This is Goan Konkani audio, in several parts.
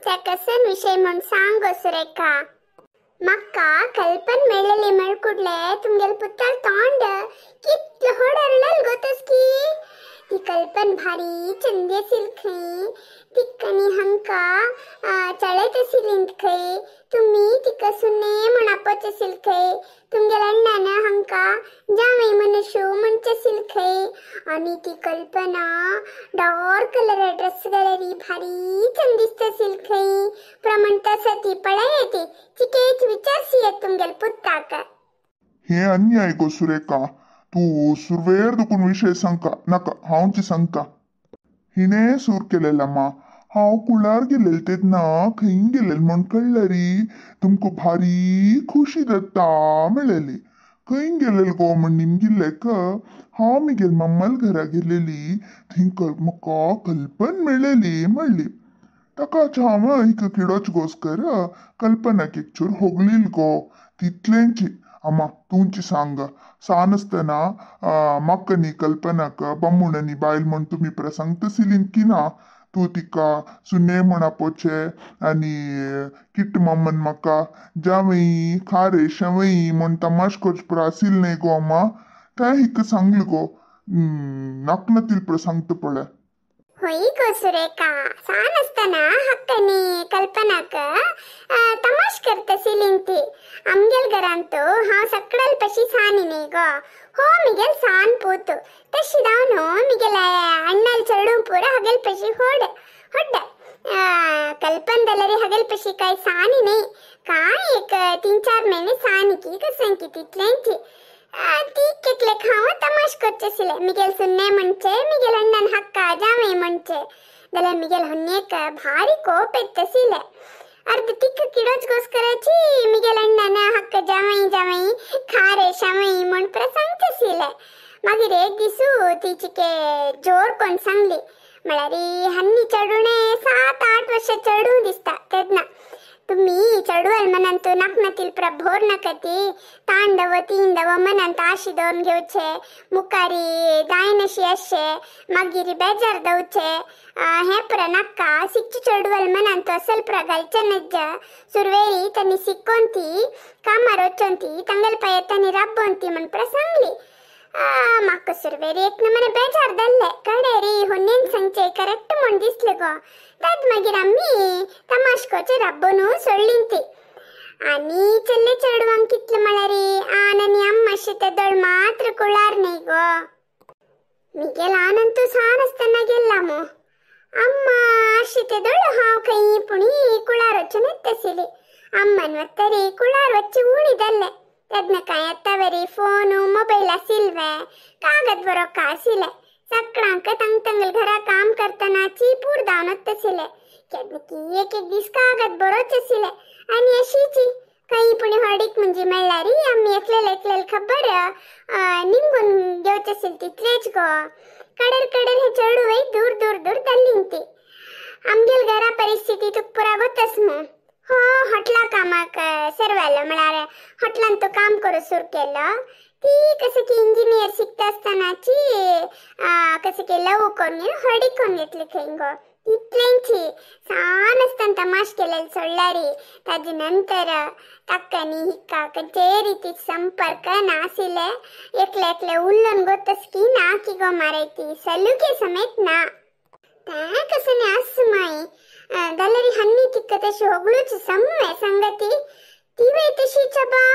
तेकसन विशय म्हूण सांग गो सुरेखा. म्हाका कल्पन मेळ्ळेली म्हळ कुडले तुमगेल पुताल तोंड कितलो होड अरळल गो तसकी. ती कल्पन भारी चंदी आशिल्ली खंय. तिका न्ही हांकां चळत आशिल्ली खंय. तुमी तिका सुने म्हूण आपोवचें आशिल्लें खंय. तुमगेल्या अण्णान हांकां जावंय मनुशू म्हणचें आशिल्लें खंय. आनी ती कल्पना डार्क कलर ड्रेस घाल्यार भारी चंद दिसता आशिल्ली खंय. प्रमाण आसा ती पळय ती चिकेच विचारशी येत तुमगेल्या पुताक. हे अन्याय गो सुरेखा. तूं सुरवेर दुकून विशय सांगका नाका, हांवची सांगता. हिणें सूर केलेलामा. हांव कुळार गेलेल तेन्ना खंय गेलेल म्हूण कळ्ळरी तुमकां भारी खुशी जाता मेळ्ळेली. खंय गेलेल गो म्हण निमगिल्लेक हांव मिगेल मम्माल घरा गेलेली थंय म्हाका कल्पन मेळ्ळेली म्हणली. ताकाच हांव हिका किडोच गोस्कर कल्पनाक एक चूर होगलील गो तितलेंची. अम्मा तुमची सांग सान आसतना म्हाका न्ही कल्पनाक बामूण न्ही बायल म्हूण तुमी प्रसंग की ना. तूं तिका सुने म्हूण आपोवचें आनी किट मम्मन म्हाका जावई खारे शवई म्हूण तमाश करचे पुरो आशिल्लें न्ही गो अम्मा. तें हिका सांगलें गो नाक नातील प्रसंग पळय. होय गो सुरेखा, सान आसतना हक्कनी कल्पनाक तमाश करता आशिल्ली ती. आमगेल घरांत हांव सकयल पशी सानी न्ही गो. हो मिगेल सान पूत तशी जावन मिगेल अण्णाल चेडूं पुरो हगेल पशी होड होड्ड. कल्पन जाल्यार हगेल पशी काय सानी न्ही, काय एक 3-4 म्हयने सानी की कसं की तितलेंची. ती एकलेक हांव तमाश करचें आशिल्लें. मिगेल सुन्ने म्हणचे मिगेल अण्णान हक्का जावंय म्हणचे जाल्यार मिगेल होन्नेक भारी कोप येता आशिल्लें. अर्द तिका किडोच गोस्कराची मिगेल अण्णान हक्क जावंय जावंय खारे शवंय म्हूण पुरो सांगचें आशिल्लें. मागीर एक दिसू ती चिके जोर कोन्न सांगली म्हळ्यार हन्नी चेडूणे 7-8 वर्सां चेडूं दिसता तेन्ना तुमी चेडवाल मनांत नाक नातील भोर नाका ती तांडव तींडव मनांत आशी दवरून घेवचे मुखारी जायनाशी आसचे मागीर बेजार दवचे हें पुरो नाका. शिकचे चेडवाल मनांत असल पुरो घालचें नज्ज. सुरवेरी तांणी शिकोवन ती कामार वचोन ती तांगेले पांयार तांणी राबोवन ती म्हण पुरो सांगली. म्हाका सुरवेरी एक नमने बेजार जाल्लें. कडेरी होन्नेन सांगचें करेक्ट म्हूण दिसलें गो. तात मागीर आमी तमाश करचें राबोवन सोडली ती. आनी चल्ले चेडवांक कितलें म्हळ्यार आन आनी अम्मा तेदोळ मात्र कुळार न्ही गो. मिगेल आनंद सान आसतना गेल्ला मू. अम्मा अशी तेदोळ हांव खंय पुणी कुळार वचून येता आशिल्ली. अम्मान वतरी कुळार वच्चे उणी जाल्लें. तेन्ना काय आतां वरी फोन मोबायल आशिल्ले कागद बरोवंक आशिल्लें. सगळ्यांक तंग तंगल घरा काम करतनाची पूर धांवन वता आशिल्लें. केन्ना की एक एक दीस कागद बरोवचें आशिल्लें. आनी अशीची खंय पुणी हळडीक म्हणजे मेळ्ळ्यार आमी एकलेल एकलेल खबर निमगून घेवचें आशिल्लें तितलेंच गो. कडेर कडेर हें चेडूं दूर दूर दूर जाल्लीं ती. आमगेल घरा परिस्थिती तुका पुरा गोतच मू. हो हॉटला कामाक सर्वालो म्हळ्यार हॉटलान तो काम करूं सुरू केलो. ती कसं की इंजिनियर शिकता आसतनाची कसं की लव करून घेवन हळडीक करून घेतली खंय गो. तितलेंची सान आसतना तमाश केलेले सोडल्यार ताजे नंतर ताका न्ही हिका खंयचेय रिती संपर्क नाशिल्ले. एकले एकले उलोवन गोतस की ना की गो मारयती सलुके समेत ना. तें कसं न्ही आसूं मागीर जाल्यार हन्नी तिका तशी होगळूच सम्मे संगती तिवूय तशीच बा.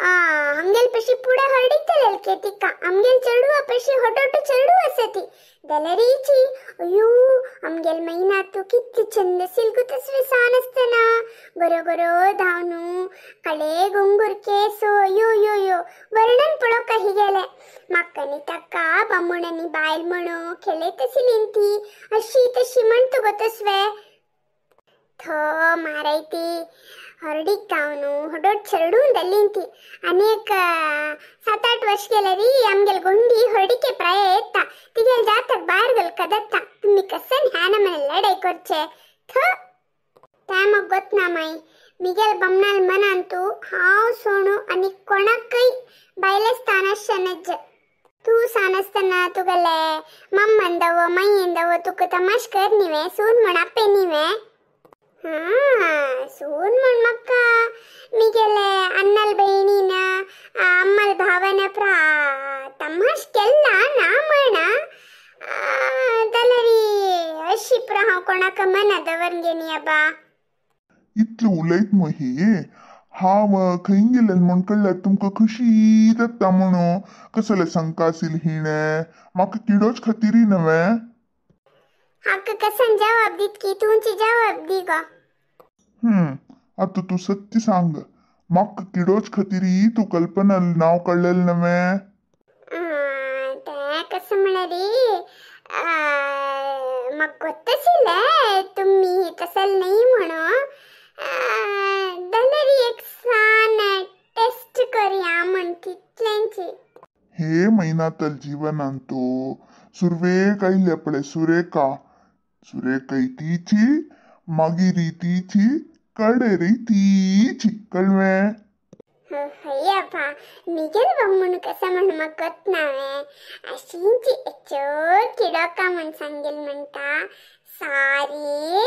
आमगेल पशी पुढे हळडीक के तिका आमगेल चेडवा पशी होटोटो चेडू आसा ती. जाल्यारीची अयो आमगेल मैना तूं कितली चंद आशिल्ली गो तसली सान आसतना गोरो गोरो धांवन काळे गुंगूर केस अयो यो यो वर्णन पळोवंक ही गेलें. म्हाका न्ही ताका बामूण आनी बायल म्हणून खेळयत आशिल्ली ती अशी तशी म्हणटा गो तसवें. थो मारयती हरडीक धांवन होडोट चेडूं जाल्ली ती. आनी एक 7-8 वर्स गेल्यार आमगेल गुंडी हळडीके प्राय येता तिगेल जातक भायर घालका जाता. तुमी कसन ह्या नमने लढाई करचे थो तें म्हाका गोतना माई. मिगेल बमणाल मनांतू हांव सोणू आनी कोणाकय बायले स्थान आसचें नज्ज. तूं सान आसतना तुगेले मम्मान दवो माईन दवो तुका तमाश कर न्ही वे सून म्हूण आपे न्ही वे. हा सून म्हण म्हाका मिगेले अन्नल भयणीन अम्मल भावान प्रा तमाश केल्ला ना म्हणा जाल्यार अशी प्रा हांव कोणाक मना दवरून घेनी आबा. इतलें उलयत मग ही हांव खंय गेलें म्हण कळ्ळ्यार तुमकां खुशी जाता म्हणून. कसले शंका आशिल्ली हिणें म्हाका किडोच खातीर नव्हे. हाका कसन जवाब दितकी तुमची जवाब दी गो. आतां तूं सत्य सांग, म्हाका किडोच खातीर तूं कल्पना नांव काडलेलें नव्हे. तें कसं म्हळ्यार म्हाका गोत्तशिल्लें तुमी तसलें न्ही म्हणून, जाल्यार एक सान टेस्ट करया म्हण तितलेंची. हे महिनातल जीवनांत सुरवेक आयिल्ले पळय सुरेखा, सुरेखा तीची मागीर तीची कडेरय तीची, कळ्ळें? हय आबा, मिगेल बामण कसं म्हण म्हाका गोत ना अशींची चड किडोका म्हण सांगेल म्हणटा. सारी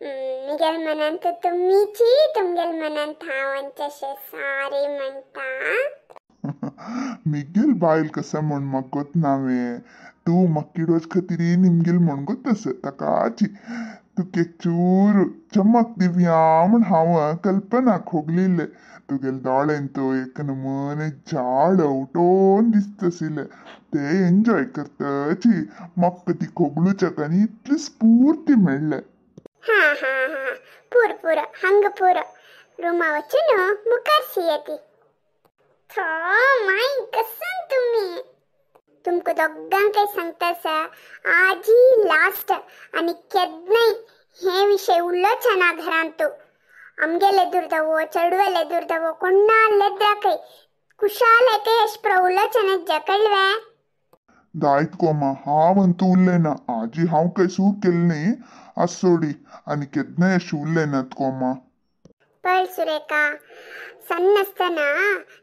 मिगेल मनांत तुमीची तुमगेल मनांत हांव अशें सारी म्हणटा. मिगेल बायल कसं म्हण म्हाका गोत ना. तूं म्हाका किडोच खातीर निमगेल म्हण गोत आसा ताकाची तुका एक चूर चमक दिवया म्हण हांव कल्पना खोगलिल्लें. तुगेले दोळ्यान तो एक नमूने झाड उठोवन दिसताशिल्लें ते एन्जॉय करताची म्हाका ती खोगलूच्याक आनी इतली स्फूर्ती मेळ्ळें. हा हा हा पूर पूर हंग पूर रुमा वचून मुखार शियती. थो माय कसन तुमी तुमकां दोगांकय सांगता आसा आजी लास्ट आनी केन्नाय हे विशय उल्लोच ना घरांत. आमगेले दुर्दवो चेडवेले दुर्दवो कोण्णाले एद्राकय कुशालकय अशें प्र उलोवचें ना, कळ्ळें? दायत कोमा हांव अंतू उलयना आजी, हांव काय सूर केलें न्ही आस सोडी आनी केन्नाय अशें उलयनात कोमा. पळ सुरेखा, सन्न आसतना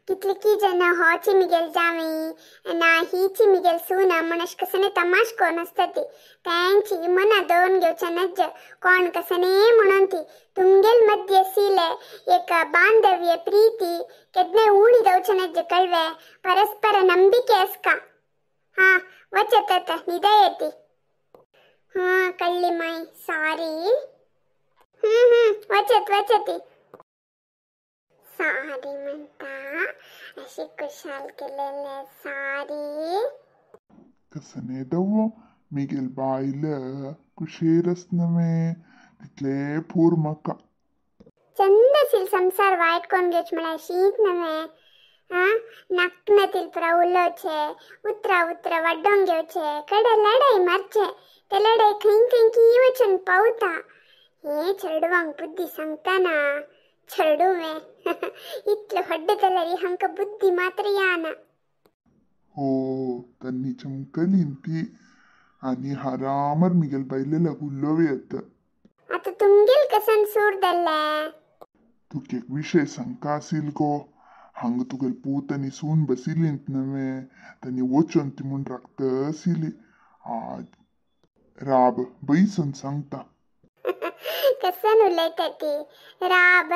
कितलीं जाणां होची मिगेल जावई ना हीची मिगेल सूना म्हण अशें कसने तमाश कोन्न आसता ती तेंची मना दवरून घेवचें नज्ज कोण कसने म्हणून ती तुमगेल मध्य आशिल्ले एक बांधव्य प्रीती केन्नाय उणी जावचें नज्ज, कळ्ळें? परस्पर ನಂಬಿಕೆ आसका. हा वचत आतां न्हिदय ती. हा कळ्ळी माय, सॉरी. वचत वचती. सारी म्हणटा अशी कुशाल केलेले सारी. कसने दवो मिगेल बायल कुशेरच नव्हे तितले पूर म्हाका. चंद संसार वायट कोण घेवचें म्हळ्यार शीत नव्हे. हा नाकनातील पुरा उलोवचें, उतरां उतरां वाड्डोवन घेवचें, कडे लडाय मारचें, ते लडाय खंय खंय की वचून पावता. हे चेडवांक बुद्धी सांगतना चेडूं इतलें व्हडलें जाल्यार हांकां बुद्धी मात्र येना. हो तन्नी चमकली ती आनी हारामर मिगेल बायले उलोवं येता. आतां तुमगेल कसन सूर जाल्लें? तुका एक विशय सांगता आसील गो. हांगा तुगेल पूत आनी सून बशिल्लीं नव्हे तांणी वचून ती म्हूण राखता आशिल्ली. आज राब बैसून सांगता. कसन उलयता ती राब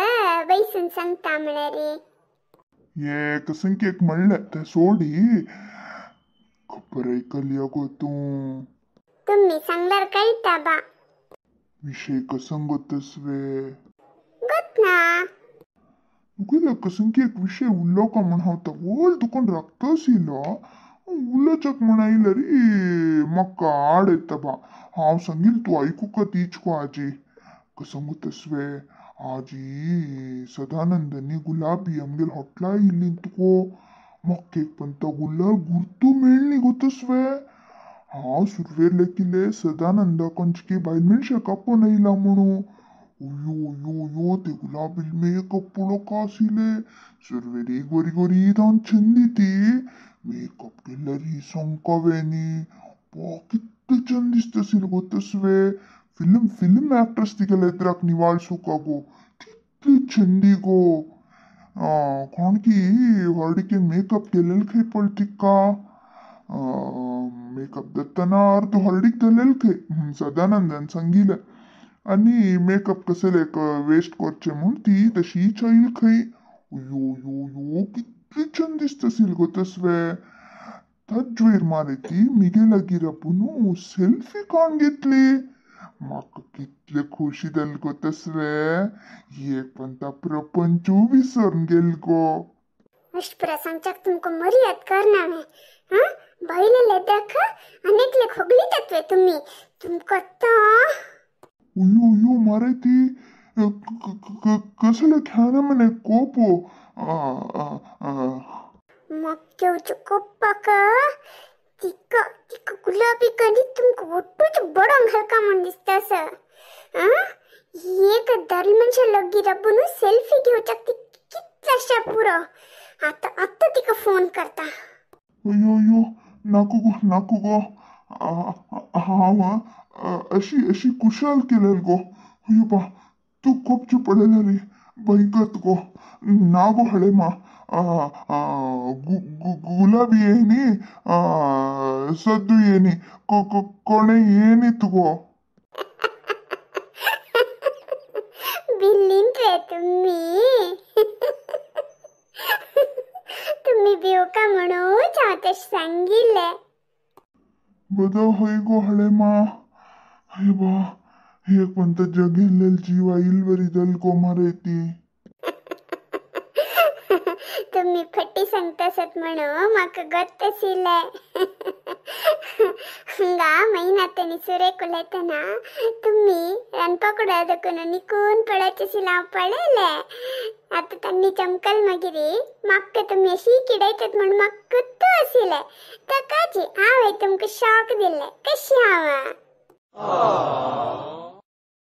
बैसून सांगता म्हळ्यार. हे कसं एक म्हणलें तें सोडी खबर आयकली गो तूं? तुमी सांगल्यार कळटा बा. विशय कसं गो तसवे? गोत ना. तुगेलो कसं एक विशय उरलो का म्हण हांव तवळ तुका राखता आशिल्लो. उलोवच्याक म्हण आयल्यार म्हाका आड येता बा. हांव सांगील तूं आयकूंक तीच गो आजी. कसं गो तसवे आजी सदानंदानी गुलाबी आमगेर हॉटला आयिल्ली तुको म्हाका एक पण तो गुलाब गुर्तू मेळ्ळी गो तसवे. हांव सुरवेर लेखिल्ले सदानंदा कोणची बायल मनशाक आपोवन आयला म्हणून. अयो यो यो ते गुलाबी मेकअप पळोवका आशिल्ले. सुरवेर गोरी गोरी जावन चंदी ती मेकअप केल्यार ही संकावे न्ही कितले चंद दिसता आशिल्ले गो तसवे. फिल्म फिल्म एक्ट्रेस तिगेले एद्राक निवाळ सुका गो कितली चंदी गो. कोणकी व्हडलीके मेकअप केलेले खंय पळय तिका. मेकअप जातना अर्द हळदीक जालेले खंय सदानंदान सांगिल्लें. आनी मेकअप कसले वेस्ट करचे म्हूण ती तशी चायल खंय. यो यो यो कितली चंद दिसता आशिल्ली गो तसवे. ताज्वेर मारे ती मिगे लागीं राबून सेल्फी काडून घेतली. म्हाका कितले खोशी जाली गो तसवे. एक पंता प्रपंचू विसरून गेल गो. अशें पुरा सांगच्याक तुमकां मर्याद करना हांवें. आं भयलेले देख आनी एकले खोगलीतात वे तुमी. तुमकां आतां अयो अयो मारे ती कसले खेळना म्हणे कोपो. म्हाका घेवचो कोप्पाक तिका तिका गुलाबी करी तुमकां ಒಟ್ಟूच बडोवंक घालका म्हूण दिसता असं. आं एक दाल मनशा लागीं राबून सेल्फी घेवच्याक ती कितल्याशा पुरो. आतां आतां तिका फोन करता. अयो अयो नाको गो नाको गो. हांव अशी अशी कुशाल केलेल गो. अयो बा तूं कोपचें पडलें रे भयंकर गो. ना गो हळेमा गुलाबी येनी सद्दू येनी कोणे येनी तुगो. बिल्लीन रे तुम्ही. तुम्ही भिवका म्हणून हांव तशें सांगिल्लें. बदो हय गो हळेमा. अय बा एक म्हणटा जगिल्लेल जीव आईल बरी जाल गो मारे ती. तुम्ही फटी सांगतासत म्हणून म्हाका गत्त आशिल्लें. हांगा मैनात आनी सुरेख उलयतना तुमी रांदपा देखून निकून पळोवचें आशिल्लें हांव पळयलें. आतां तांणी चमकल मागीर म्हाका तुमी अशी किडयतात म्हूण म्हाका कुत्तू आशिल्लें. ताकाची हांवें तुमकां शॉक दिल्लें. कशी हांव?